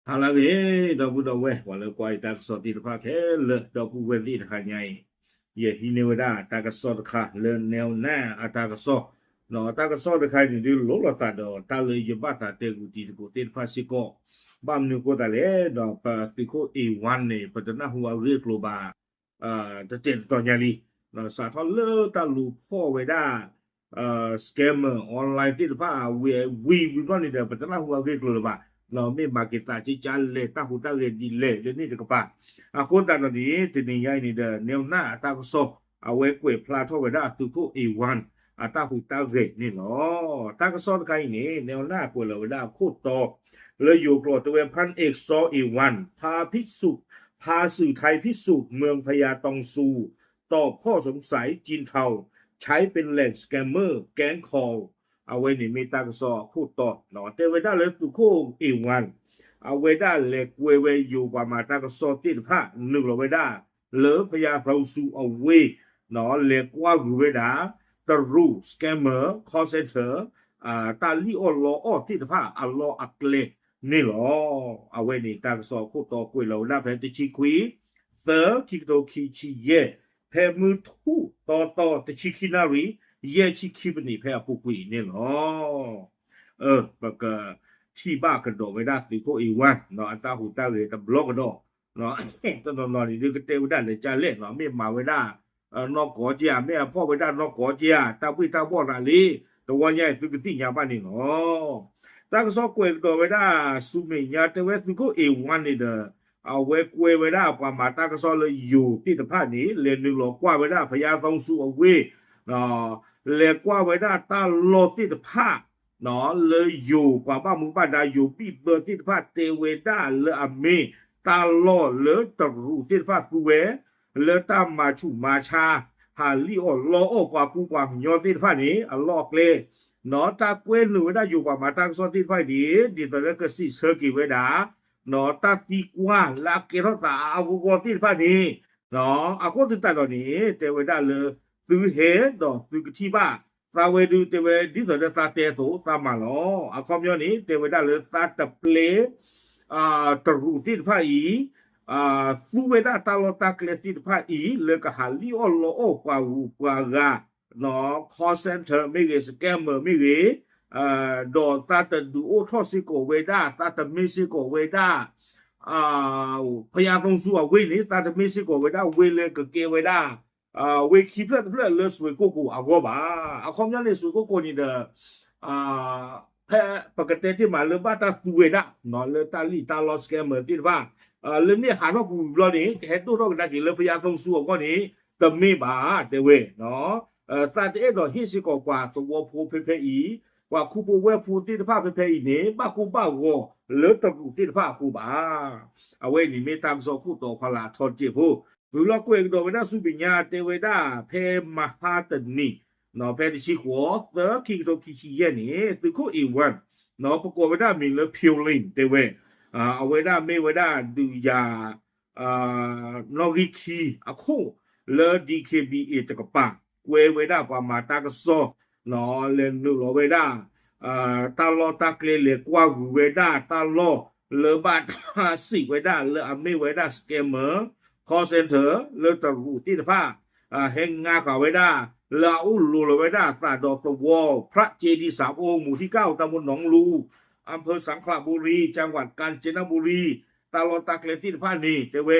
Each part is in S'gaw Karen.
ဟါလၢအဂ့ၤ ဒီပုၢ်ဒီဝဲၢ် ပှၤလၢကွၢ်ယတၢ်ကစီၣ်သ့ၣ်တဖၣ်ခဲလၢာ် ဒီပုၢ်ဝဲၢ်သ့ၣ်တဟါညါအံၤ, ယဟံးန့ၢ်ဝဲဒၣ်တၢ်ကစီၣ်တခါလၢ Nelnet အတၢ်ကစီၣ်, ဒီးတၢ်ကစီၣ်တခါအံၤန့ၣ်ဒုးလိၣ်လိာ်သးဒီးတၢ်လၢယဘၣ်သးတဲဂုာ်တံၤသကိးသ့ၣ်တဖၣ်စ့ၢ်ကီး, ဘၣ်မနုၤအဃိသတးလဲၣ် ဒီးပသုးခိၣ် A one န့ၣ် ပတနၢ်ဟူအဂ့ၢ်အကျိၤဘၣ် တတဲာ်တတီၤညါလံ, စးထီၣ်လၢတၢ်လူၤဖီၣ်ဝဲဒၣ် scammer online သ့ၣ်တဖၣ်ဝံၤဝံၤဘျီန့ၣ်ဒီး ပတနၢ်ဟူအဂ့ၢ်အကျိၤလၢၤဘၣ်, မ့ၢ်မၤက့ၤသးကကလဲၣ် တၢ်ဟူးတၢ်ဂဲၤဒ်လဲၣ်လၢန့ၣ်တကပၤ, အဃိသတးဒီးန့ၣ် တနံၤညါအံၤန့ၣ်ဒီး Nelnet အတၢ်ကစီၣ် အဝဲကွဲးဖျါထီၣ်ဝဲဒၣ်အသုးခိၣ် A one အတၢ်ဟူးတၢ်ဂဲၤန့ၣ်လီၤ. တၢ်ကစီၣ်တခါအံၤန့ၣ် Nelnet ကွဲးလီၤဝဲဒၣ်အခိၣ်တီ လၢယိၤကျိာ်တဲဝဲ พันเอก ซอ เอวัน พาพิสุทธิ์ พาสื่อไทยพิสูจน์เมืองพญาตองซู ตอบข้อสงสัยจีนเทา ใช้เป็นแหล่ง scammer แก๊ง call အဝဲန့ၣ်မ့ၢ်တၢ်ကစီၣ်အခိၣ်တီ, တဲဝဲဒၣ်လၢသုးခိၣ် A one အဝဲဒၣ်လဲၤကွဲဝဲယိၤပှၤမၤတၢ်ကစီၣ်သ့ၣ်တဖၣ် နုာ်လီၤဝဲဒၣ် လၢ พญาตองซู အဝ့ၢ် လဲၤကွၢ်ဂုာ်ဝဲဒၣ် တရူး scammer call center တၢ်လံၣ်အီၣ်လီအီၣ်သ့ၣ်တဖၣ်အလီၢ်အကျဲန့ၣ်လီၤ. အဝဲန့ၣ်တၢ်ကစီၣ်အခိၣ်တီကွဲးလီၤဝဲဒၣ်ဖဲတဆံခွံ သၢ ခံကထိခံဆံယဲၢ်, ဖဲမုၢ်ထူၣ်တီတီတဆံခံနၣ်ရံၣ် ယဲၢ်ဆံခံပနံးဖဲအပူၤကွံာ်န့ၣ်လီၤ. ပကထံၣ်ဘၣ်ကဒီးဝဲဒၣ်သုးခိၣ် A one အတၢ်ဟူးတၢ်ဂဲၤတဘျီကဒီး, တနီၤနီၤန့ၣ်ဒုးကတဲဝဲဒၣ်လၢကလဲၣ်နီၤ မ့ၢ်မၤဝဲဒၣ် နီၢ်ကီက့ဧါ မ့ၢ်အဖီၣ်ဝဲဒၣ်နီၢ်ကီက့ဧါ တၢ်ဘှ့ၣ်တၢ်ဘှီၣ်သးလံ, တဝီညါအံၤသုကသ့ၣ်ညါဘၣ်န့ၣ်လီၤ. တၢ်ကစီၣ်ကွဲးကဒီးဝဲဒၣ်ဆူမဲာ်ညါ တဲဝဲသုးခိၣ် A one န့ၣ်ဒီး အဝဲကွဲဝဲဒၣ်ပှၤမၤတၢ်ကစီၣ်လၢယိၤသ့ၣ်တဖၣ်န့ၣ် လဲၤနုာ်လီၤကွၢ်ဝဲဒၣ် พญาตองซู အဝ့ၢ် လဲၤကွၢ်ဝဲဒၣ်တၢ်လီၢ်သ့ၣ်တဖၣ် လၢယိၤပှၤဘၣ်မူဘၣ်ဒါ ယိၤဘံၣ်ဘၢသ့ၣ်တဖၣ်တဲဝဲဒၣ်လၢအမ့ၢ်တၢ်လီၢ်လၢတရူးသ့ၣ်တဖၣ်သူဝဲ လၢတၢ်မၤဆူးမၤဆါ ဟးလံၣ်အီၣ်လီအီၣ်ပှၤကူပှၤကညီသ့ၣ်တဖၣ်န့ၣ် အလီၢ်အကျဲ တၢ်ကွဲနုာ်ဝဲဒၣ်ယိၤပှၤမၤတၢ်ကစီၣ်သ့ၣ်တဖၣ်န့ၣ် ဒ်သိးလၢကစံးဆၢက့ၤဝဲဒၣ် တၢ်သံကွၢ်လၢအကဲထီၣ်သးအါအါဂီၢ်ဂီၢ်သ့ၣ်တဖၣ်န့ၣ် အဃိသတးဒီးန့ၣ် တဲဝဲဒၣ်လၢ သုဟဲဒီးသုကထံၣ်ဘၣ် သးဝဲဒုးတဲဝဲ ဒ်သိးလၢသးတဲအသိး သးမၤလီၤ. အခီပညီန့ၣ် တဲဝဲဒၣ်လၢသးတပျဲ တရူးသ့ၣ်တဖၣ်အံၤ သူဝဲဒၣ်တၢ်လီၢ်တၢ်ကျဲသ့ၣ်တဖၣ်အံၤ လၢကဟးလံၣ်အီၣ်လီအီၣ်ပှၤဂုၤပှၤဂၤ call center မ့ၢ်ဂ့ၤ scammer မ့ၢ်ဂ့ၤ, ဒီးသးတဒုးအိၣ်ထီၣ်စ့ၢ်ကီးဝဲဒၣ် သးတမ့ၢ်စ့ၢ်ကီးဝဲဒၣ် พญาตองซู အဝ့ၢ်န့ၣ် သးတမ့ၢ်စ့ၢ်ကီးဝဲဒၣ်ဝ့ၢ်လၢကကဲဝဲဒၣ် ဝ့ၢ်ခံဖျၢၣ်တဖျၢၣ်လၢစွ့ၢ်ကိၣ်ကိၤအဂီၢ်ဘၣ်. အခီပညီန့ၣ် စွ့ၢ်ကိၣ်ကိၤန့ၣ်ဒီး ဖဲပကတဲတ့ၢ်မးလၢဘၣ်တၢ်သူဝဲဒၣ် လၢတၢ်လံၣ်တၢ်လီ scammer သ့ၣ်တဖၣ် လၢန့ၣ်ဟးထီၣ်ကွံာ်ဝံၤဘျီန့ၣ် ကဟဲဒိၣ်ထီၣ်ကဒါက့ၤလၢ พญาตองซู အဂီၢ်န့ၣ် တမ့ၢ်ဘၣ် တဲဝဲ သးတအဲၣ်ဒိးဟ့ၣ်စ့ၢ်ကီးပှၤသဝီဖိဖဲဖဲအံၤ, ပှၤခူဖိဝဲၢ်ဖိသ့ၣ်တဖၣ်ဖဲဖဲအံၤန့ၣ် ဘၣ်ကိၢ်ဘၣ်ဂီၤလၢတရူးသ့ၣ်တဖၣ်အဃိဘၣ်. အဝဲအံၤန့ၣ်မ့ၢ်တၢ်ကစီၣ်ခိၣ်တီဖီလာ်အထီတစဲးဖိ, ဝံၤလီၤကွဲးကဒီးဝဲဒၣ်ဆူမဲာ်ညါ တဲဝဲဒၣ်ဖဲမဟါတနံၤ ဖဲတဆံဃိး သၢ ခံကထိခံဆံယဲၢ်န့ၣ် သုးခိၣ် A one ပကိးဝဲဒၣ်မံၤလၢ ဖၠိလ့ၣ် တဲဝဲ အဝဲဒၣ်မ့ၢ်ဝဲဒၣ်ဒုးယၤ နီၣ်ဂံၢ်ခံအခိၣ်လၢ DKBA တကပၤ ကွဲဝဲဒၣ်ပှၤမၤတၢ်ကစီၣ် လဲၤနုာ်လီၤဝဲဒၣ် တၢ်လီၢ်တၢ်ကျဲ လဲၤကွၢ်ဂုာ်ဝဲဒၣ်တၢ်လီၢ်လၢဘၣ်တၢ်စံးဝဲဒၣ်လၢအမ့ၢ်ဝဲဒၣ် scammer call center လၢတရူးသ့ၣ်တဖၣ် ဟဲငါဃာ်ဝဲဒၣ် လၢအအိၣ်လိၤလီၤဝဲဒၣ်အသးဒီးသဝီ พระเจดีย์สามองค์ หมู่ที่เก้า ตำบลหนองลู อำเภอสังขละบุรี จังหวัดกาญจนบุรี တၢ်လီၢ်တၢ်ကျဲသ့ၣ်တဖၣ်န့ၣ် တဲဝဲ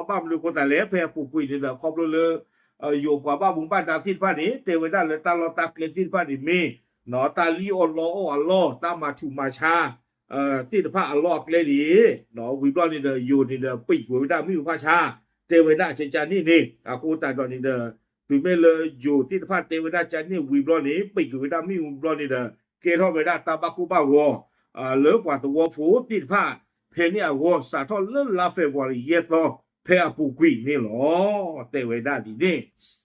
ဘၣ်မနုၤအဃိသတးလဲၣ် ဖဲအပူၤကွံာ်န့ၣ်ဒီး ခီဖျိလၢ ယိၤပှၤဘၣ်မူဘၣ်ဒါသ့ၣ်တဖၣ်န့ၣ် တဲဝဲဒၣ်လၢတၢ်လီၢ်တၢ်ကျဲသ့ၣ်တဖၣ်န့ၣ်မ့ၢ် တၢ်လံၣ်အီၣ်လီအီၣ်အလီၢ် တၢ်မၤဆူးမၤဆါ သ့ၣ်တဖၣ်အလီၢ်အကျဲန့ၣ် ဝံၤဘျီန့ၣ်ဒီး ယိၤန့ၣ်ဒီး ပိတ်ကွံာ်ဝဲဒၣ်မ့ၣ်အူဖးဆါ တဲဝဲဒၣ်ကကန့ၣ်န့ၣ် အဃိသတးဒီးန့ၣ်ဒီး တုၤမ့ၢ်လၢယိၤသ့ၣ်တဖၣ်တဲဝဲဒၣ်ကန့ၣ်ဝံၤဘျီန့ၣ် ပိတ်ကွံာ်ဝဲဒၣ်မ့ၣ်အူဘျီန့ၣ်ဒီး ကဲထီၣ်ဝဲဒၣ်တၢ်ဘၣ်ကိၢ်ဘၣ်ဂီၤ လၢပှၤသဝီဖိသ့ၣ်တဖၣ် ဖဲန့ၣ်အဂီၢ် စးထီၣ်လၢလါဖ့ၤဘြူၤအါရံၤယဲၢ်သီ ဖဲအပူၤကွံာ်န့ၣ်လီၤ. တဲဝဲဒၣ်ဒ်န့ၣ်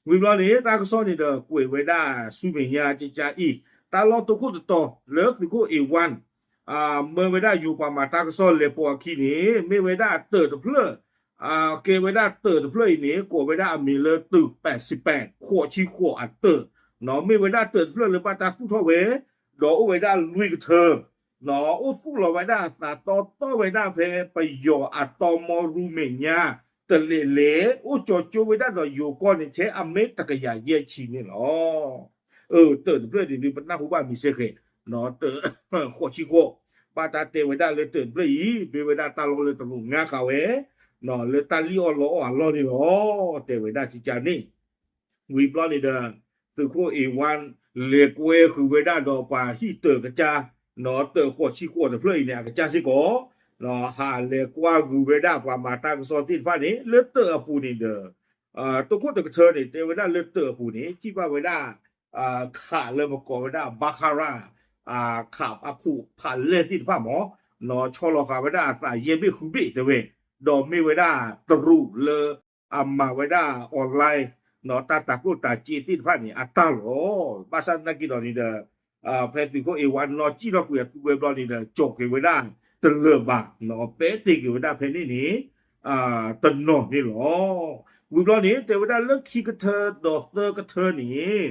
ဝံၤဘျီန့ၣ် တၢ်ကစီၣ်န့ၣ်ဒီးကွဲးဝဲဒၣ်ဆူမဲာ်ညါကကအံၤ တၢ်လီၢ်တခိၣ်တတီၤလၢသုးခိၣ် A one မၢဝဲဒၣ်ယိၤပှၤမၤတၢ်ကစီၣ်လဲၤပိာ်အခံန့ၣ် မ့ၢ်ဝဲဒၣ်တၢၢ်တဖျၢၣ် ကဲဝဲဒၣ်တၢၢ်တဖျၢၣ်အံၤန့ၣ် ကိးဝဲဒၣ်အမံၤလၢ တုၢ်ပဲးစံးပဲး ဃိးဆံဃိးအတၢၢ် မ့ၢ်ဝဲဒၣ်တၢၢ်တဖျၢၣ်လၢဘၣ်တၢ်သူၣ်ထီၣ်ဝဲ ဒီးအိၣ်ဝဲဒၣ်လွံၢ်ကထၢ အိၣ်သူၣ်လီၤဝဲဒၣ်အသးတီတီဝဲဒၣ်ဖဲပယီၤအတီမီရူမဲာ်ညါ တလဲၤလဲၤ အိၣ်ကၠီၤကၠိဝဲဒၣ်ဒီးယိၤကီၢ်န့ၣ် ထဲအမ့ၢ်တကယၤယဲၢ်ဆံန့ၣ်လီၤ. အၢ တၢးတဖျၢၣ်န့ၣ်ဒုး ပနၢ်ဟူဘၣ်မံၤစ့ၢ်ကီး တၢးဃိးဆံဃိး ဘၣ်တၢ်တဲဝဲဒၣ်လၢတၢးတဖျၢၣ်အံၤ မ့ၢ်ဝဲဒၣ်တၢ်လီၢ်လၢတရူးငါဃာ်ဝဲ လၢတၢ်လံၣ်အီၣ်လီအီၣ်အလီၢ်န့ၣ်လီၤ. တဲဝဲဒၣ်ကကန့ၣ် ဝံၤဘျီန့ၣ်ဒီး သုးခိၣ်အ့ဝါ လဲၤကွဲဃုာ်ဝဲဒၣ်ဒီးပှၤဟံၣ်တၢးကစၢ် တၢးဃိးဆံဃိးတဖျၢၣ်အံၤန့ၣ် အကစၢ်စ့ၢ်ကီး ဟးလဲၤကွၢ်ဂုာ်ဝဲဒၣ်ပှၤမၤတၢ်ကစီၣ်သ့ၣ်တဖၣ်န့ၣ် လၢတၢးအပူၤန့ၣ်ဒီး တခိၣ်တကထၢန့ၣ် တဲဝဲဒၣ်လၢတၢးအပူၤန့ၣ် ထံၣ်ဘၣ်ဝဲဒၣ် ခးလၢပကိးဝဲဒၣ် ဘါခါရၣ် ခးအခိၣ်ဖးလဲၢ်သ့ၣ်တဖၣ်မး ဆီလီၤဃာ်ဝဲဒၣ်အသးယဲၢ်ဘ့ၣ်ဃုဘ့ၣ်တဲဝဲ ဒီးမ့ၢ်ဝဲဒၣ်တရူးလၢအမၤဝဲဒၣ် online တၢ်တၤကျိၣ်တၤစ့သ့ၣ်တဖၣ်န့ၣ် အတၢ်လီၤ. ဘၣ်ဆၣ်သနာ်က့ဒီးန့ၣ်ဒီး ဖဲသုးခိၣ်အ့ဝါနီၢ်စံၣ်ထီၣ်ကွံာ်အသုဝဲဘျီန့ၣ်ဒီး ကၠီၤက့ၤဝဲဒၣ်တလၢာ်ဘၣ် ပဲတ့ၢ်က့ၤဝဲဒၣ်ဖဲန့ၣ်န့ၣ် တနီၤန့ၣ်လီၤ. ဝံၤဘျီန့ၣ် တဲဝဲဒၣ်လၢခံကထၢဒီးသၢကထၢန့ၣ်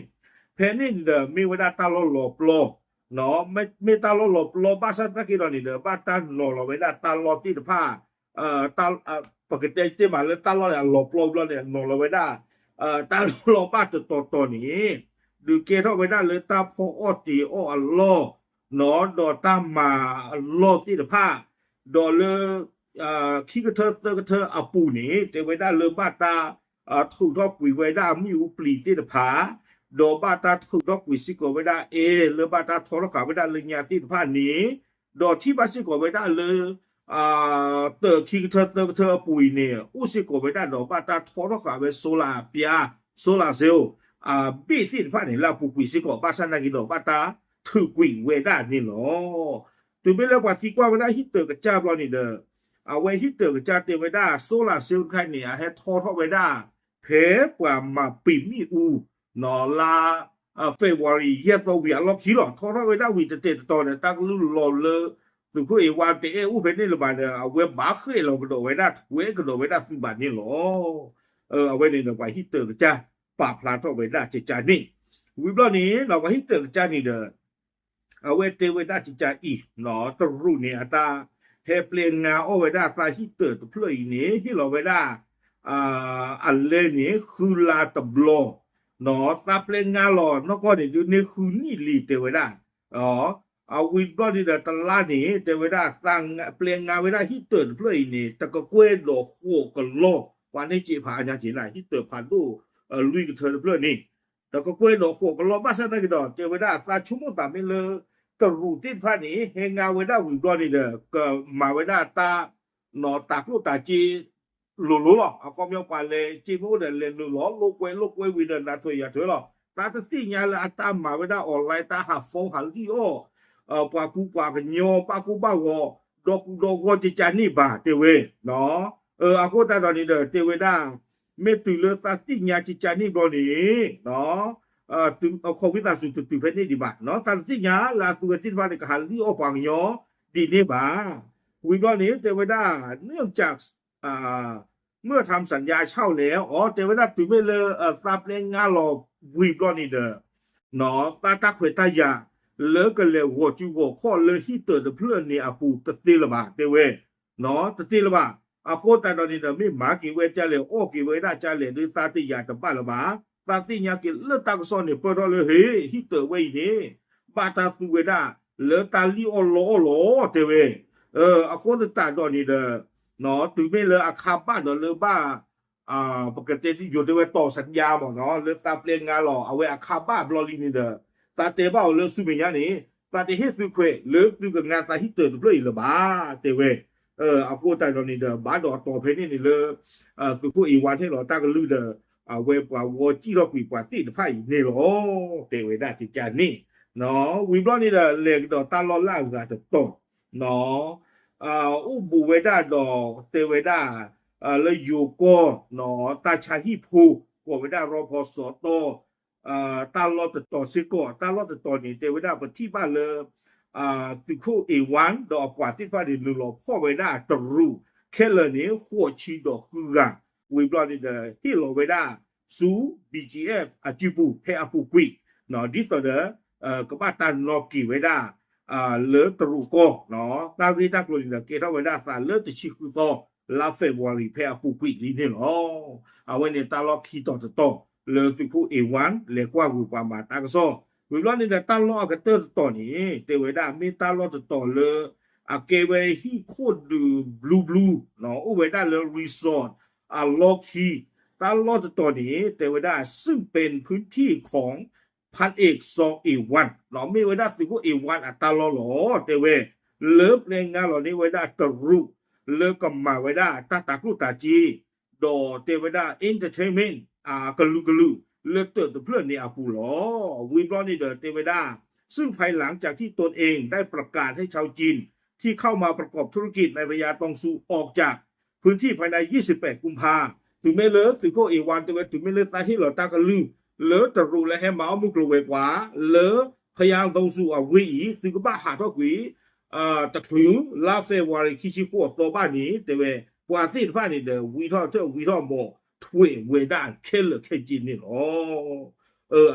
ဖဲန့ၣ်န့ၣ်ဒီး မ့ၢ်ဝဲဒၣ်တၢ်လီၢ်လီၤပျီ မ့ၢ်တၢ်လီၢ်လီၤပျီ ဘၣ်ဆၣ်သနာ်က့ဒီးန့ၣ်ဒီး ဘၣ်တၢ်နီၤလီၤဝဲဒၣ်တၢ်လီၢ်သ့ၣ်တဖၣ် ပကတဲတ့ၢ်မးလၢတၢ်လီၢ်န့ၣ် အလီၤပျီဘျီန့ၣ် နီၤလီၤဝဲဒၣ် တၢ်လီၢ်ဘၣ်တတီၤတီၤန့ၣ် ဒုးကဲထီၣ်ဝဲဒၣ်လၢတၢ်ဖီအီၣ်တ့ၤအီၣ်အလီၢ် ဒီးတၢ်မၤအလီၢ်သ့ၣ်တဖၣ် ဒီးလၢ ခံကထၢသၢကထၢအပူၤန့ၣ် တဲဝဲဒၣ်လၢဘၣ်တၢ် ထုးထီၣ်ကွံာ်ဝဲဒၣ်မ့ၣ်အူပျံၤသ့ၣ်တဖၣ် ဒီးဘၣ်တၢ်ထုးထီၣ်ကွံာ်စ့ၢ်ကီးဝဲဒၣ် အဲ လၢဘၣ်တၢ်ထီထီၣ်ဃာ်ဝဲဒၣ်လၢညါသ့ၣ်တဖၣ်န့ၣ် ဒီးထံၣ်ဘၣ်စ့ၢ်ကီးဝဲဒၣ်လၢ တၢးခံကထၢသၢကထၢအပူၤအံၤန့ၣ် အိၣ်စ့ၢ်ကီးဝဲဒၣ်ဒီးဘၣ်တၢ်ထီထီၣ်ဃာ်ဝဲ solar အပျါ solar cell အဘ့ၣ်သ့ၣ်တဖၣ်န့ၣ် လၢအပူၤကွံာ်စ့ၢ်ကီး ဘၣ်ဆၣ်သနာ်က့ဒီး ဘၣ်တၢ်ထုးကွံာ်ဝဲဒၣ်န့ၣ်လီၤ. တုၤမ့ၢ်လၢပှၤသံကွၢ်ဝဲဒၣ်ဟံၣ်တၢးကစၢ်ဘျီန့ၣ်ဒီး အဝဲဟံၣ်တၢးကစၢ်တဲဝဲဒၣ် solar cell တခါန့ၣ် အဟဲထီထီၣ်ဝဲဒၣ် ဖဲပှၤမၤပံာ်မ့ၣ်အူ လါ February ယဲၢ်သီဝံၤအလီၢ်ခံလီၤ. ထီထီၣ်ဝဲဒၣ်ဝံၤတတဲာ်တတီၤဒီး တၢ်ကလုၢ်လီၤလၢ သုးခိၣ်အ့ဝါတအဲၣ်အိၣ်ဖဲန့ၣ်လၢၤဘၣ်ဒီး အဝဲဘၣ်ဃဲၣ်လီၤကဒီးဝဲဒၣ် ထွဲကဒီးဝဲဒၣ်သုးဘၣ်န့ၣ်လီၤ. အဝဲန့ၣ်ဒီးပှၤဟံၣ်တၢးကစၢ် ပာ်ဖျါထီၣ်ဝဲဒၣ်ကကန့ၣ် ဝံၤဘျီန့ၣ် ပှၤဟံၣ်တၢးကစၢ်န့ၣ်ဒီး အဝဲတဲဝဲဒၣ်ကကအံၤ တရူးန့ၣ် အတၢ်ဟဲပျဲငါအီၣ်ဝဲဒၣ်သးဟံၣ်တၢးတဖျၢၣ်အံၤန့ၣ် ဟ့ၣ်လီၤဝဲဒၣ် အလဲန့ၣ် ဃုလါတဘျီ သးပျဲငါလီၤနီၢ်ကီၢ်န့ၣ် ဒုးန့ၢ်ဃုနံၣ်လံတဲဝဲဒၣ် အဝံၤဘျီန့ၣ်ဒီးတလါန့ၣ် တဲဝဲဒၣ် သးပျဲငါဝဲဒၣ်ဟံၣ်တၢးတဖျၢၣ်အံၤန့ၣ် တကကွဲၢ်ဒီးဃိးကလီၢ် ပှၤန့ၢ်စ့ဖးအါညါက့ၤနၤ ဟံၣ်တၢးဖးဒိၣ်လွံၢ်ကထၢတဖျၢၣ်န့ၣ် တကကွဲၢ်ဒီးဃိးကလီၢ် ဘၣ်ဆၣ်သနာ်က့ဒီး တဲဝဲဒၣ်သးဆိကမိၣ်သးမ့ၢ်လၢ တရူးသ့ၣ်တဖၣ်န့ၣ် ဟဲငါဝဲဒၣ်ဝံၤဘျီန့ၣ်ဒီး ကမၤဝဲဒၣ်တၢ် တၤကျိၣ်တၤစ့ လိၤလိၤလီၤ. အခီပညီပှၤလဲၤစ့မ့ၢ်အိၣ်ဒီးလဲၤနုာ်လီၤ လိာ်ကွဲလိာ်ကွဲဝံၤဒီး နၤထွဲယၤထွဲလီၤ. သးတသ့ၣ်ညါလၢအတၢ်မၤဝဲဒၣ် online တၢ်ဟး phone ဟးလံၣ်အီၣ် ပှၤကူပှၤကညီ ဘၣ်ကူဘၣ်ဂီၤ ဒီကူဒီဂီၢ်ကကန့ၣ်ဘၣ် တဲဝဲ အဃိသတးဒီးန့ၣ်ဒီး တဲဝဲဒၣ် မ့ၢ်တုၤလၢသးသ့ၣ်ညါကကန့ၣ်ဘျီန့ၣ် ခီၣ်ဝံသးစူၤတတုၤဖဲန့ၣ်ဒံးဘၣ် သးတသ့ၣ်ညါလၢအသုဝဲသ့ၣ်တဖၣ်န့ၣ် ကဟးလံၣ်အီၣ်ပှၤကညီဒ်န့ၣ်ဘၣ်. ဝံၤဘျီန့ၣ် တဲဝဲဒၣ် เมื่อทำสัญญาเช่าแล้ว အီ တဲဝဲဒၣ်တုၤမ့ၢ်လၢ သးပျဲငါလီၤဝံၤဘျီန့ၣ်ဒီး သးတၢ်ခွဲးတၢ်ယာ် လၢကလဲၤဂီၤစုဂီၤခီၣ်လၢဟံၣ်တၢးတဖျၢၣ်န့ၣ်အပူၤတသ့လၢၤဘၣ် တဲဝဲ တသ့လၢၤဘၣ်. အဃိသတးဒီးန့ၣ်ဒီး မ့ၢ်မၤက့ၤဝဲကၢ်လဲၣ် အီၣ်က့ၤဝဲဒၣ်ကၢ်လဲၣ်ဒီး သးတယာ်တဘၣ်လၢၤဘၣ်. သးသ့ၣ်ညါက့ၤလၢတၢ်ကစီၣ်န့ၣ် ပၢၢ်ထီၣ်လၢဟ့ၣ် ဟံၣ်တၢးဝဲအံၤန့ၣ် ဘၣ်တၢ်သူဝဲဒၣ် လၢတၢ်လံၣ်အီၣ်လီအီၣ်လီၤ တဲဝဲ. အဃိသတးဒီးန့ၣ်ဒီး တုၤမ့ၢ်လၢအခါဘၣ်ဒီးလၢဘၣ် ပကတဲယိၤတဲဝဲတီၤ สัญญา မ့ၢ်နီၤ လၢသးပျဲငါလီၤ အဝဲအခါဘၣ်ဘျီလံန့ၣ်ဒီး သးတဲဘၣ်အီၤလၢဆူမဲာ်ညါန့ၣ် သးတဟ့ၣ်သုခွဲးလၢသုကငါသးဟံၣ်တၢးတဖျၢၣ်အံၤလၢၤဘၣ် တဲဝဲ. အဃိသတးဒီးန့ၣ်ဒီး ဘၣ်ဒီးအတီၤဖဲန့ၣ်န့ၣ်လၢ သုးခိၣ်အ့ဝါဟ့ၣ်လီၤတၢ်ကလုၢ်ဒီး အဝဲပှၤဂီၤစံၣ်ထီၣ်ကွံာ်ပှၤသ့ၣ်တဖၣ်အံၤန့ၣ်လီၤ တဲဝဲဒၣ်ကကန့ၣ် ဝံၤဘျီန့ၣ်ဒီး လဲၤကဒီးတၢ်လီၢ်လၢအဂၤတတီၤ အိၣ်ဘူးဝဲဒၣ်ဒီး တဲဝဲဒၣ် လၢယိၤကီၢ် တၢ်ဆါဟံၣ်ဖိ ကိးဝဲဒၣ်ရီဖီစီတီ တၢ်လီၢ်တတီၤစ့ၢ်ကီး တၢ်လီၢ်တတီၤန့ၣ် တဲဝဲဒၣ်ပထံၣ်ဘၣ်လၢ သုးခိၣ်အ့ဝါ ဒီးအပှၤသ့ၣ်တဖၣ်န့ၣ် နုာ်လီၤဖီၣ်ဝဲဒၣ်တရူး ခဲလၢာ်န့ၣ် ဃိးဆံဒီးဃုဂၤ ဝံၤဘျီန့ၣ်ဒီး ဟ့ၣ်လီၤဝဲဒၣ် ဆူ BGF အစုပူၤ ဖဲအပူၤကွံာ် ဒ်သိးဒီး ကဘၣ်တၢ်နီၤက့ၤဝဲဒၣ် လၢတရူးကီၢ် တၢ်ဂ့ၢ်တၢ်ကျိၤန့ၣ်ဒီး ကဲထီၣ်ဝဲဒၣ်သးလၢတဆံဃုသီ လါ February ဖဲအပူၤကွံာ်လံန့ၣ်လီၤ. အဝဲန့ၣ်တၢ်လီၢ်ခံတီၤတတီၤ လၢသုးခိၣ် A one လဲၤကွၢ်ဂုာ်ပှၤမၤတၢ်ကစီၣ် ဝံၤဘျီန့ၣ်ဒီး တၢ်လီၢ်အကတၢၢ်တတီၤန့ၣ် တဲဝဲဒၣ်မ့ၢ်တၢ်လီၢ်တတီၤလၢ အကဲဝဲဟံၣ်ခိၣ်ဒုးဘျူးဘျူး အိၣ်ဝဲဒၣ်လၢ resort အလီၢ်ခံ တၢ်လီၢ်တတီၤန့ၣ် တဲဝဲဒၣ် ซึ่งเป็นพื้นที่ของ พันเอก ซอ A one မ့ၢ်ဝဲဒၣ်သုးခိၣ် A one အတၢ်လီၢ်လီၤ တဲဝဲ လၢပျဲငါလီၤန့ၢ်ဝဲဒၣ်တရူး လၢကမၤဝဲဒၣ်တၢ်တၤကျိၣ်တၤစ့ ဒီးတဲဝဲဒၣ် entertainment အကလုာ်ကလုာ် လၢတၢးတဖျၢၣ်န့ၣ်အပူၤလီၤ. ဝံၤဘျီန့ၣ်ဒီးတဲဝဲဒၣ် ซึ่งภายหลังจากที่ตนเองได้ประกาศให้ชาวจีนที่เข้ามาประกอบธุรกิจในพญาตองซูออกจากพื้นที่ภายในยี่สิบแปดกุมภา တုၤမ့ၢ်လၢသုးခိၣ် A one တဲဝဲ တုၤမ့ၢ်လၢသးဟ့ၣ်လီၤတၢ်ကလုၢ် လၢတရူးလၢဟဲမၤအီၣ်မုၢ်ကျိၤဝဲၤကွာ် လၢ พญาตองซู အဝ့ၢ်အံၤ သုကဘၣ်ဟးထီၣ်ကွံာ် တချုး လါ February ခံဆံဃိးသီဘၣ်န့ၣ် တဲဝဲ ပှၤသ့ၣ်တဖၣ်န့ၣ်ဒီး ဝံထီၣ်ထၢၣ်ဝံထီၣ်မီၤ ထွဲးဝဲဒၣ်ခဲလၢာ်ခဲဆ့န့ၣ်လီၤ.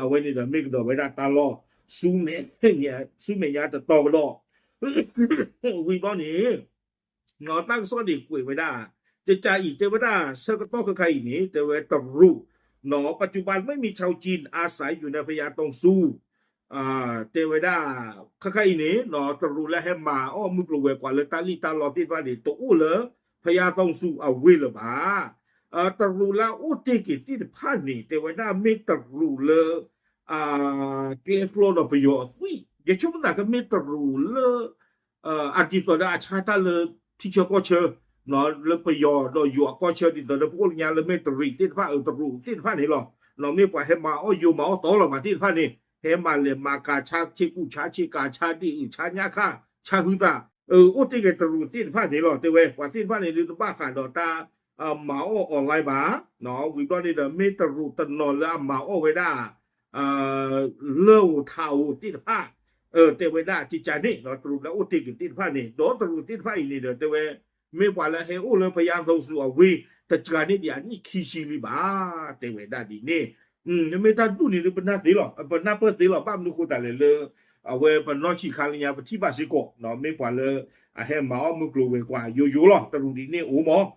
အဝဲန့ၣ်ဒီးမ့ၢ်ကဒီးဝဲဒၣ်တၢ်လီၢ် ဆူမဲာ်ညါတတီၤကဒီး ဝံၤဘျီန့ၣ် တၢ်ကစီၣ်န့ၣ်ကွဲးဝဲဒၣ် ကကးအံၤ တဲဝဲဒၣ်ဆၢကတီၢ်ခဲခါအံၤန့ၣ် တဲဝဲတရူး ปัจจุบันไม่มีชาวจีนอาศัยอยู่ในพญาตองซู တဲဝဲဒၣ် ခဲခါအံၤန့ၣ် တရူးလၢဟဲမၤအီၣ်မုၢ်ကျိၤဝဲၤကွာ်လၢတၢ်လံၣ်တၢ်လီသ့ၣ်တဖၣ်န့ၣ် တအိၣ်လၢ พญาตองซู အဝ့ၢ်လၢၤဘၣ်. တရူးလၢအအိၣ်တ့ၢ်က့ၤသ့ၣ်တဖၣ်န့ၣ် တဲဝဲဒၣ်မ့ၢ်တရူးလၢ ကျဲကျီဒီးပယီၤအသွံၣ် ယဆိကမိၣ်သးကမ့ၢ်တရူးလၢ အဒ်သိးဒီးအဆါတၢ်လၢထံဆၢကီၢ်ဆၢ လၢပယီၤဒီးယိၤအကီၢ်ဆၢ ဒ်သိးဒီးပအိၣ်လၢညါလၢမ့ၢ်တရူးသ့ၣ်တဖၣ် အတရူးသ့ၣ်တဖၣ်န့ၣ်လီၤ. မ့ၢ်ပှၤဟဲမၤအီၣ်ယိၤမၤအီၣ်တီလီၤမးသ့ၣ်တဖၣ်န့ၣ် ဟဲမၤလဲၤမၤကၤဆါဆ့ကူဆါဆ့ကၤဆါ ဒ့ၣ်အုၣ်ဆါညၣ်ခၣ် ဆါဟုသး အိၣ်တ့ၢ်က့ၤတရူးသ့ၣ်တဖၣ်န့ၣ်လီၤ. တဲဝဲ ပှၤသ့ၣ်တဖၣ်န့ၣ်ဒုးတဘၣ်ဃးဒီးတၢ် မၤအီၣ် online ဘၣ်. ဝံၤဘျီန့ၣ်ဒီး မ့ၢ်တရူးတနီၤလၢအမၤအီၣ်ဝဲဒၣ် လၢၢ်ဧိၤထးဧိၤသ့ၣ်တဖၣ် တဲဝဲဒၣ်ကကးန့ၣ် တရူးလၢအအိၣ်တ့ၢ်က့ၤသ့ၣ်တဖၣ်န့ၣ် ဒီးတရူးသ့ၣ်တဖၣ်အံၤန့ၣ်ဒီး တဲဝဲ မ့ၢ်ပှၤလၢဟဲအိၣ်လၢ พญาตองซู အဝ့ၢ် တစှၤန့ၢ်ဒံးအနံၣ်ခံဆံလံဘၣ် တဲဝဲဒၣ်ဒ်န့ၣ်. မ့ၢ်တၢ်ဒူၣ်န့ၣ်ဒုး ပနၢ်သ့လီၤ ပနၢ်ပၢၢ်သ့လီၤ ဘၣ်မနုၤဃိသတးလဲၣ်လၢ အဝဲပနီၢ်ဆံးခါလၢညါ ပထံၣ်ဘၣ်စ့ၢ်ကီး မ့ၢ်ပှၤလၢ အဟဲမၤအီၣ်မုၢ်ကျိၤဝဲၤကွာ်ယိယိလီၤ တရူးဒ်န့ၣ်အိၣ်မး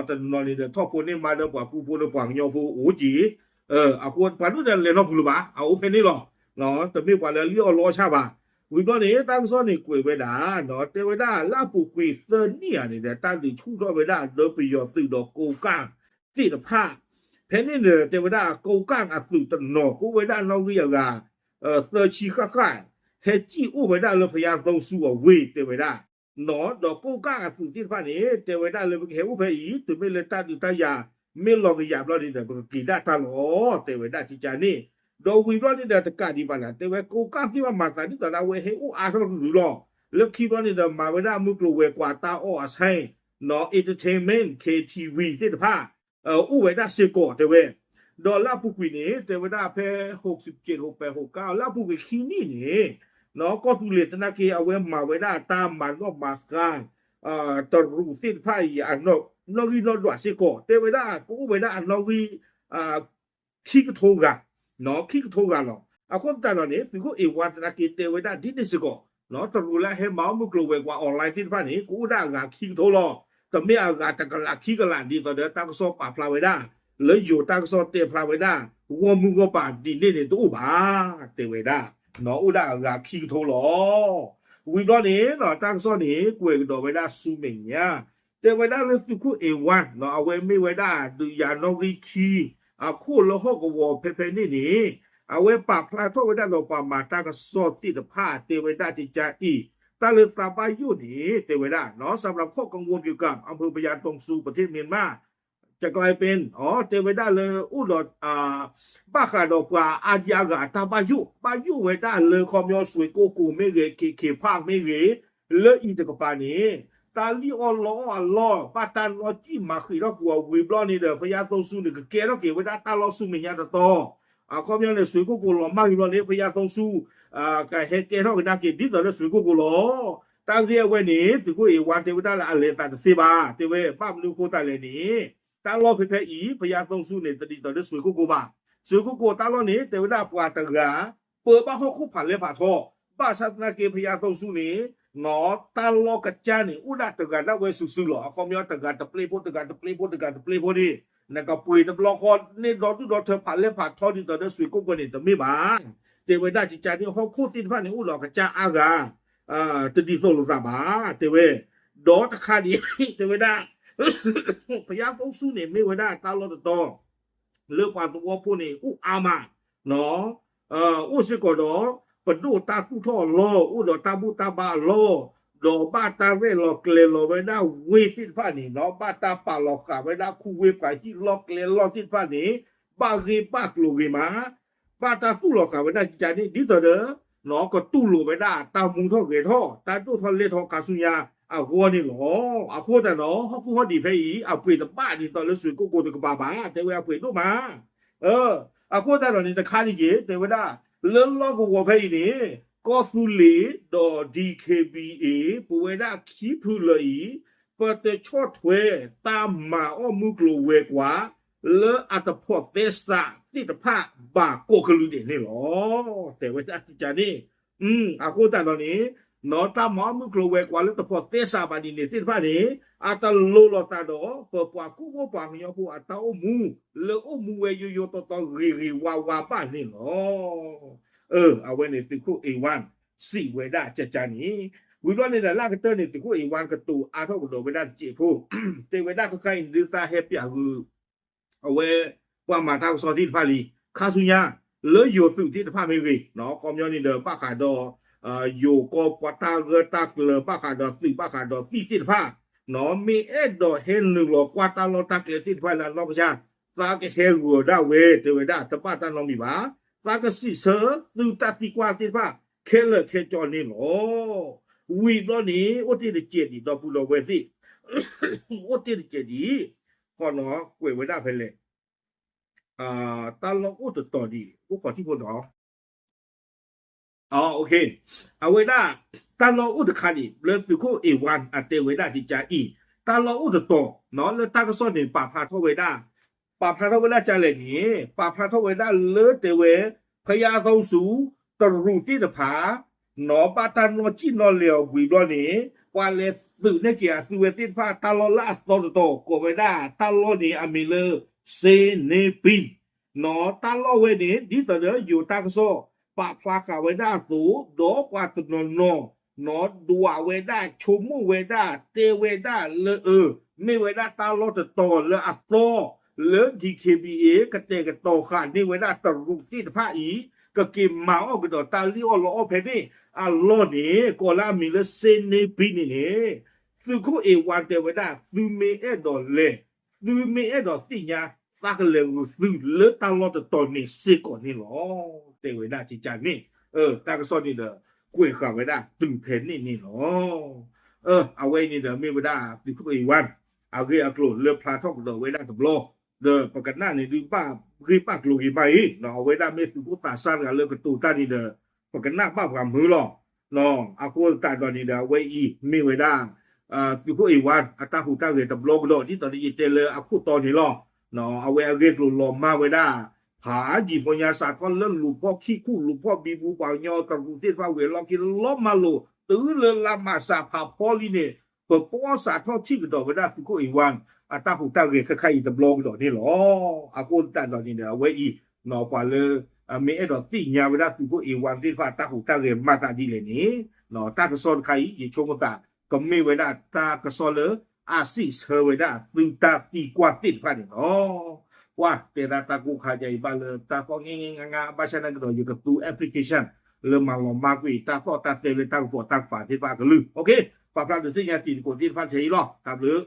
တနီၤန့ၣ်ဒီး ထီၣ်ဖိန့ၢ်မါဒီးပှၤကူဖိဒီးပှၤကညီဖိအိၣ်က့ၤ အဃိပှၤဒိၣ်ဒီးလဲၤနီတပူၤလၢၤဘၣ် အအိၣ်ဖဲန့ၣ်လီၤ. တမ့ၢ်ပှၤလၢအလံၣ်အီၣ်လီအီၣ်ဆၣ်ဘၣ်. ဝံၤဘျီန့ၣ် တၢ်ကစီၣ်န့ၣ်ကွဲးဝဲဒၣ် တဲဝဲဒၣ်လၢအပူၤကွံာ်သၢနံၣ်ဧါန့ၣ်ဒီး တၢ်ဒုးဆူၣ်ထီၣ်ဝဲဒၣ်လၢပယီၤသုးဒီးကိးကၣ်သ့ၣ်တဖၣ် ဖဲန့ၣ်န့ၣ် တဲဝဲဒၣ်ကိးကၣ်အသုးတနီၤ ကအိၣ်ဝဲဒၣ်နီၣ်ဂံၢ်အဂၤ သၢဆံဃၣ်ဃၣ် ဟဲစံၣ်အိၣ်ဝဲဒၣ်လၢ พญาตองซู အဝ့ၢ် တဲဝဲဒၣ် ဒီးကိးကၣ်အသုးသ့ၣ်တဖၣ်န့ၣ် တဲဝဲဒၣ်လၢပကဟဲအိၣ်ဖဲအံၤ တုၤမ့ၢ်လၢတၢ်ဒုးတၢ်ယၤ မ့ၢ်လီၤကယၤဘျီန့ၣ်ဒီး ပကက့ၤဒၣ်တၢ်လီၤ တဲဝဲဒၣ်ကကးန့ၣ်. ဒီးဝံၤဘျီန့ၣ်ဒီးတကးဒံးဘၣ်န့ၣ် တဲဝဲကိးကၣ်သ့ၣ်တဖၣ်မၤသးဒ်သိးဒၣ်ဝဲဟဲအိၣ်အါထီၣ်တရူးလီၤ. လၢခံဘျီန့ၣ်ဒီး မၤဝဲဒၣ်မုၢ်ကျိၤဝဲၤကွာ်တၢ်အီၣ်အဆဲ entertainment KTV သ့ၣ်တဖၣ် အိၣ်ဝဲဒၣ်စ့ၢ်ကီးတဲဝဲ. ဒီးလၢအပူၤကွံာ်န့ၣ် တဲဝဲဒၣ်ဖဲ ဟိးစံးက့း ဟိးပဲး ဟိးကါ လၢအပူၤကွံာ်ခံနံၣ်န့ၣ် ကီၢ်သူလ့ၤသနာ်က့ အဝဲမၤဝဲဒၣ်တၢ်မၤနီၣ်မၤဃါ တရူးသ့ၣ်တဖၣ်အံၤ နီၣ်ဂံၢ်နီၣ်ဒွးစ့ၢ်ကီး တဲဝဲဒၣ်ကအိၣ်ဝဲဒၣ်အနီၣ်ဂံၢ် ခံကထိဂၤ, ခံကထိဂၤလီၤ. အဃိသတးဒီးန့ၣ် သုးခိၣ် A one သနာ်က့တဲဝဲဒၣ်ဒ်န့ၣ်စ့ၢ်ကီး, တရူးလၢအဟဲမၤအီၣ်မုၢ်ကျိၤဝဲၤကွာ် online သ့ၣ်တဖၣ်န့ၣ် ကအိၣ်ဒၣ်အဂၤခံကထိလီၤ. တမ့ၢ်အဂၤတကလးခံကလးဒ်သိးဒီးတၢ်ကစီၣ်ပာ်ဖျါဝဲဒၣ်, လၢယိၤတၢ်ကစီၣ်တဲဖျါဝဲဒၣ်, ဂီၢ်မုၢ်ဂီၢ်ပၤဒ်န့ၣ်န့ၣ်တအိၣ်ဘၣ်, တဲဝဲဒၣ်, အိၣ်ဒၣ်အဂၤခံကထိလီၤ. ဝံၤဘျီန့ၣ် တၢ်ကစီၣ်န့ၣ် ကွဲးကဒီးဝဲဒၣ်ဆူမဲာ်ညါ တဲဝဲဒၣ်လၢသုးခိၣ် A one အဝဲမ့ၢ်ဝဲဒၣ်ဒုးယၤနီၣ်ဂံၢ်ခံ အခိၣ်လၢဟီၣ်ကဝီၤဖဲဖဲန့ၣ်န့ၣ်, အဝဲပာ်ဖျါထီၣ်ဝဲဒၣ်ဒီးပှၤမၤတၢ်ကစီၣ်သ့ၣ်တဖၣ် တဲဝဲဒၣ်ကကါအံၤ, တၢ်လၢသးဘၣ်ယိၣ်န့ၣ် တဲဝဲဒၣ် สำหรับข้อกังวลเกี่ยวกับอำเภอพญาตองซู ประเทศเมียนมา จะกลายเป็น တဲဝဲဒၣ်လၢအိၣ်ဒီး ဘၣ်ဃးဒီးပှၤအါဒံအါဂၤအတၢ်ဘၣ်ယိၣ်, ဘၣ်ယိၣ်ဝဲဒၣ်လၢခီပညီ ဆွေကုက္ကို မ့ၢ်ဂ့ၤ, ခ့ခ့ဖၣ်မ့ၢ်ဂ့ၤ, လၢအံၤတကပၤန့ၣ် တၢ်လံၣ်အီၣ်လီအီၣ်အလီၢ် ဘၣ်တၢ်နီၣ်စံၣ်မၤဃံးထီၣ်ကွံာ်အီၤဝံၤဘျီန့ၣ်ဒီး ဖယါသိဆူန့ၣ် ကကဲထီၣ်က့ၤဝဲဒၣ်တၢ်လီၢ်ဆူမဲာ်ညါတတီၤ, အခီပညီန့ၣ် ဆွေကုက္ကို လီၤမၢ်ဂ့ၤဘျီန့ၣ် ဖယါသိဆူ ကဟဲကဲထီၣ်ကဒါက့ၤဒ်သိးလၢ ဆွေကုက္ကို လီၤ. တၢ်ဂ့ၢ်အဝဲန့ၣ် သုးခိၣ် A one တဲဝဲဒၣ်လၢအလဲၤသးတသ့ဘၣ်, တဲဝဲ ဘၣ်မနုၤအဃိသတးလဲၣ်န့ၣ် တၢ်လီၢ်ဖဲဖဲအံၤ ဖယါသိဆူန့ၣ် တဒ်သိးလၢ ဆွေကုက္ကို ဘၣ်. ဆွေကုက္ကို တၢ်လီၢ်န့ၣ် တဲဝဲဒၣ်ပှၤတဂၤ ပၢဘၣ်ဟီၣ်ခိၣ်ဖးလဲၢ်ဖးထီ ဘၣ်ဆၣ်သနာ်က့ ဖယါသိဆူန့ၣ် တၢ်လီၢ်ကစၢ်န့ၣ် အိၣ်ဒၣ်တဂၤဒၣ်ဝဲစုာ်စုာ်လီၤ. အခီပညီ တဂၤတပျ့ဖိ တဂၤတပျ့ဖိ တဂၤတပျ့ဖိန့ၣ် နကပှ့ၤတဘျီဃီ န့ၢ်ဒီဒူၣ်ဒီထၢ ဖးလဲၢ်ဖးထီဒ်သိးဒီး ဆွ့ၣ်ကိၣ်ကီၢ်န့ၣ် တမ့ၢ်ဘၣ်. တဲဝဲဒၣ်ကကန့ၣ် ဟီၣ်ခိၣ်သ့ၣ်တဖၣ်န့ၣ် အိၣ်ဒီးကစၢ်အါဂၤ တဒ်သိးလိာ်သးဘၣ် တဲဝဲ. ဒီးတခါဒံး တဲဝဲဒၣ် ဖယါသိဆူန့ၣ် မ့ၢ်ဝဲဒၣ်တၢ်လီၢ်တတီၤ လၢပှၤသဝီဖိန့ၣ် အိၣ်အါမး အိၣ်စ့ၢ်ကီးဒီး ပဒိၣ်တၢ်သူၣ်ထီၣ်အလီၢ် အိၣ်ဒီးတၢ်ဘူၣ်တၢ်ဘါအလီၢ်, ဒီးဘၣ်တၢ်ရဲၣ်လီၤကျဲၤလီၤဝဲဒၣ်ဝ့ၢ်သ့ၣ်တဖၣ်န့ၣ် ဒီးဘၣ်တၢ်ပာ်လီၤဃာ်ဝဲဒၣ်ခူဝ့ၢ်ပှၤဟံၣ်လီၢ်ကျဲလီၢ်သ့ၣ်တဖၣ်န့ၣ် ဘၣ်ဂ့ၢ်ဘၣ်ကျိၤဂ့ၤမး ဘၣ်တၢ်သူၣ်လီၤဃာ်ဝဲဒၣ်ကကန့ၣ် ဒ်သိးဒီး ကတူၢ်လိာ်ဝဲဒၣ်တၢ်မူထီၣ်ဂဲၤထီၣ် တၢ်ဒိၣ်ထီၣ်လဲၢ်ထီၣ်ခါဆူညါအဂီၢ်န့ၣ်လီၤ. အဃိသတးဒီး ဟီၣ်ခိၣ်ဟီၣ်ဒံးဖဲအံၤ အပှ့ၤတဘၣ်ဒ်သိးလၢဆွ့ၣ်ကိၣ်ကိၣ်တကပၤဘၣ် တဲဝဲအပှ့ၤဒိၣ်မး အဃိသတးဒီးန့ၣ် တခါဒံးက့ၤ တဲဝဲဒၣ် လၢလီၢ်ကဝီၤဖဲအံၤန့ၣ် ကီၢ်သူလ့ၤဒီး DKBA ပဝဲဒၣ်ခံဖုလၢအံၤ ပတဆီၣ်ထွဲတၢ်မၤအီၣ်မုၢ်ကျိၤဝဲၤကွာ် လၢအတဖိးသဲစးသ့ၣ်တဖၣ်ဘၣ်ကိးကလုာ်ဒဲးန့ၣ်လီၤ. တဲဝဲဒၣ်ကကန့ၣ် အဃိသတးဒီးန့ၣ် နီၢ်တၢ်မၤအီၣ်မုၢ်ကျိၤဝဲၤကွာ်လၢတဖိးသဲစးဘၣ်ဒ်န့ၣ်သ့ၣ်တဖၣ်န့ၣ် အတလိၤလိာ်သးဒီး ပပှၤကူၣ်ဘၣ်ပှၤကညီဖိအတၢ်အိၣ်မူ လၢအိၣ်မူဝဲယိယိတီတီဂ့ၤဂ့ၤဝါဝါဘၣ်န့ၣ်လီၤ. အဝဲန့ၣ်သုးခိၣ်အ့ဝါ စံးဝဲဒၣ်ကကန့ၣ် ဝံၤဘျီန့ၣ်ဒီးလၢအကတၢၢ်န့ၣ် သုးခိၣ်အ့ဝါကတိၤအါထီၣ်ကဒီးဝဲဒၣ်တစဲးဖိ တဲဝဲဒၣ်ခဲခါအံၤဒုးသးဟဲပၠးဂုာ် အဝဲ ပှၤမၤတၢ်ကစီၣ်သ့ၣ်တဖၣ်လံ ခါဆူညါ လၢယိၤသုးသ့ၣ်တဖၣ်မ့ၢ်ဂ့ၤ ခီပညီန့ၣ်ဒီး ဘၣ်ဃးဒီး ယိၤကီၢ်ပှၤတၢ်ဂၢၢ်တၢ်ကျၢၤ ဘၣ်ဃးဒီးသုး ဘၣ်ဃးဒီးသံၣ်သ့ၣ်တဖၣ် မ့ၢ်အဲၣ်ဒိးဟဲနုာ်လီၤကွၢ်တၢ်လီၢ်တၢ်ကျဲသ့ၣ်တဖၣ်လၢအနီၢ်ကစၢ် သးကဟဲဂုာ်ဒၣ်ဝဲ တဲဝဲဒၣ် တဘၣ်တၢ်နီတမံၤဘၣ်. သးကစံးဆၢသုတၢ်သံကွၢ်သ့ၣ်တဖၣ် ခဲလၢာ်ခဲဆ့န့ၣ်လီၤ. ဝံၤဘျီန့ၣ် အိၣ်တ့ၢ်တစဲးဒံး ဒီပုၢ်ဒီဝဲၢ်သ့ၣ် အိၣ်တ့ၢ်တစဲးဒံး ဃီနီၤ ကွဲးဝဲဒၣ်ဖဲလဲၣ် တၢ်လီၢ်အိၣ်တတီၤဒံး အိၣ်ခိးထံၣ်ဖိနီၤ အဝဲဒၣ် တၢ်လီၢ်အိၣ်တခါန့ၣ် လၢသုးခိၣ်အ့ဝါ အတဲဝဲဒၣ်ကကအံၤ တၢ်လီၢ်အိၣ်တတီၤ လၢတၢ်ကစီၣ်န့ၣ် ပာ်ဖျါထီၣ်ဝဲဒၣ် ပာ်ဖျါထီၣ်ဝဲဒၣ်ကလဲၣ်န့ၣ် ပာ်ဖျါထီၣ်ဝဲဒၣ်လၢတဲဝဲ ဖယါသိဆူ တရူးသ့ၣ်တဖၣ် နီၢ်ဘၣ်တၢ်နီၢ်ကံၣ်နီၢ်လဲၤအီၤဝံၤဘျီန့ၣ် ပှၤလဲၤသုးန့ၢ်က့ၤအသုးဝဲသ့ၣ်တဖၣ် တၢ်လီၢ်လၢအသီတတီၤ ကိးဝဲဒၣ်တၢ်လီၢ်န့ၣ် အမံၤလၢ စ့န့ပံ နီၢ်တၢ်လီၢ်ဝဲန့ၣ် ဒ်သိးဒီးယိၤတၢ်ကစီၣ် ပာ်ဖျါဃာ်ဝဲဒၣ်အသိး ဒီးပှၤတနီၤနီၤ နီၢ်ဒွးဝဲဒၣ် ဆိကမိၣ်ဝဲဒၣ် တဲဝဲဒၣ်လၢအ မ့ၢ်ဝဲဒၣ်တၢ်လီၢ်တတီၤလၢအသီ လၢ DKBA ကတဲာ်ကတီၤဃာ်န့ၢ်ဝဲဒၣ်တရူးသ့ၣ်တဖၣ်အံၤ ကက့ၤမၤအီၣ်ကဒီးတၢ်လံၣ်အီၣ်လီအီၣ်ဖဲန့ၣ် အလီၢ်န့ၣ် ကိးလၢအမံၤလၢ စ့န့ပံန့ၣ်န့ၣ် သုးခိၣ်အ့ဝါတဲဝဲဒၣ် သုမ့ၢ်အဲၣ်ဒိးလဲၤ သုမ့ၢ်အဲၣ်ဒိးသ့ၣ်ညါ သးကလဲၤဂုာ်သုးလၢတၢ်လီၢ်တတီၤန့ၣ်စ့ၢ်ကီးန့ၣ်လီၤ. တဲဝဲဒၣ်ကကန့ၣ် တၢ်ကစီၣ်န့ၣ်ဒီး ကွဲးဃာ်ဝဲဒၣ်တုၤဖဲန့ၣ်န့ၣ်လီၤ. အဝဲအံၤန့ၣ်ဒီးမ့ၢ်ဝဲဒၣ်သုးခိၣ်အ့ဝါ အဂ့ၢ်အကျိၤလၢဖျါထီၣ်ကဒီးဝဲဒၣ်တဘျီ ဒီးပကနၣ်န့ၣ်ဒုးဘၣ်ဂ့ၢ်ဘၣ်ကျိၤဂ့ၤမးအံၤ အဝဲဒၣ်မ့ၢ်သုးခိၣ်သးစၢ်တဂၤလၢကတိၤတၢ်န့ၣ်ဒီး ပကနၣ်ဘၣ်ပှၤမုာ်လီၤ. အဃိသတးဒီးန့ၣ်ဒီး အဝဲအံၤမ့ၢ်ဝဲဒၣ် သုးခိၣ်အ့ဝါ အတၢ်ဟူးတၢ်ဂဲၤတဘျီကဒီး ဒ်သိးဒီးယတဲလၢအခိၣ်တီန့ၣ်လီၤ. အဝဲအဂ့ၢ်ကျိၤလီၤမၢ်ဝဲဒၣ် ဖးယံၤဖိညါစးထီၣ်လၢလူၤဖီၣ်ခံခူၣ် လူၤဖီၣ်ဘံဘူပှၤကညီတရူးသ့ၣ်တဖၣ်ဝံၤအလီၢ်ခံလီၤမၢ်လိာ် တုၤလၢလါမးစးဖးဖီလံန့ၣ် ပပီစးထီၣ်ထံၣ်ကဒီးဝဲဒၣ်သုးခိၣ်အ့ဝါ အတၢ်ဟူးတၢ်ဂဲၤခဲခါအံၤတဘျီကဒီးန့ၣ်လီၤ. အဃိသတးဒီးန့ၣ်ဒီး အဝဲအံၤ ပှၤလၢ မ့ၢ်အဲၣ်ဒိးသ့ၣ်ညါဝဲဒၣ်သုးခိၣ်အ့ဝါသ့ၣ်တဖၣ် တၢ်ဟူးတၢ်ဂဲၤမၤသးဒ်လဲၣ်န့ၣ် တၢ်ကစီၣ်တခါအံၤ ယဆိကမိၣ်သး ကမ့ၢ်ဝဲဒၣ်တၢ်ကစီၣ်လၢ အစံးဆၢဝဲဒၣ်သုတၢ်သံကွၢ်သ့ၣ်တဖၣ်န့ၣ်လီၤ. ပှၤတဲဒၣ်တၢ်ကိၢ်ခါယအံၤဘၣ်လၢတၢ်သီၣ်ငဲငဲငါငါ ဘၣ်ဆၣ်သနာ်က့ဒီး ယကသူ application လၢမၤလီၤမၢ်ကွံာ်တၢ်သီၣ်တၢ်သဲလၢတၢ်ကပီၤတၢ်ကပၤသ့ၣ်တဖၣ်အကလုၢ် ပာ်ဖျါဒုးသ့ၣ်ညါတံၤသကိးသ့ၣ်တဖၣ်ထဲအံၤလီၤ. တၢ်ဘျုး